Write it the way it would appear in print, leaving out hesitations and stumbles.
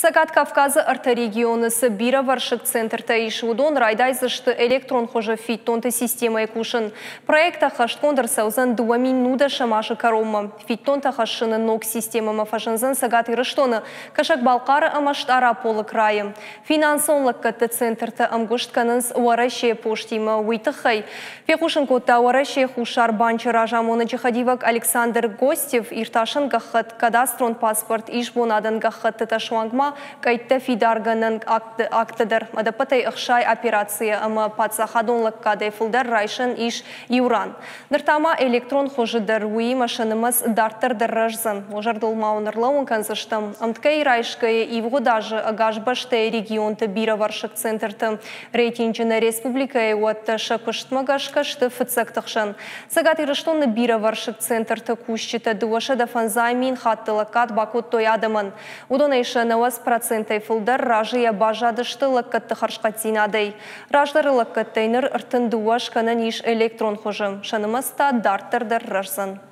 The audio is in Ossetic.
Цӕгат Кавказы ӕртӕ регионы цы бирӕвӕрсыг центртӕ ис, уыдон райдайдзысты электрон хуызы фиддонты системӕйы кусын. Проект ӕххӕстгонд ӕрцӕудзӕн 2019 азы кӕронмӕ. Фиддонтӕ хӕссыны ног системӕмӕ фӕзындзӕн Цӕгат Ирыстоны, Кӕсӕг-Балхъары ӕмӕ Стъараполы крайы. Финансон лӕггӕдты центртӕ ӕмгуыст кӕнынц Уӕрӕсейы постимӕ. Уый тыххӕй фехъусын кодта Уӕрӕсейы Хуссар банчы разамонӕджы хӕдивӕг Александр Гостев. Иртасӕн гӕххӕтт, кадастрон паспорт, исбонадӕн гӕххӕттытӕ, суанг ма къӕйттӕ фидаргӕнӕн акттӕ дӕр. Ӕдӕппӕтӕй 60 операцийӕ ӕмӕ паддзахадон лӕггадӕй фылдӕр райсӕн ис иу ран. Ныр та ма электрон хуызы дӕр, уыимӕ сӕ нымӕц дарддӕр дӕр рӕздзӕн. Уӕ зӕрдыл ма уын ӕрлӕууын кӕндзыстӕм, ӕмткӕй райсгӕйӕ ивгъуыд азы ӕгас бӕстӕйы регионты бирӕвӕрсыг центрты рейтинджы нӕ республикӕйы уӕттӕ сӕ куыстмӕ гӕсгӕ сты фыццӕгты хсӕн. Цӕгат Ирыстоны бирӕвӕрсыг центрты кусджытӕ 250 000 хатты лӕггад бакодтой адӕмӕн. Уыдонӕй сӕ 90%-ӕй фылдӕр разыйӕ баззадысты лӕггӕдты хӕрзхъӕддзинадӕй. Раздӕры лӕггӕдтӕй ныр 32 скӕнӕн ис электрон хуызы, сӕ нымӕц та дарддӕр дӕр рӕздзӕн.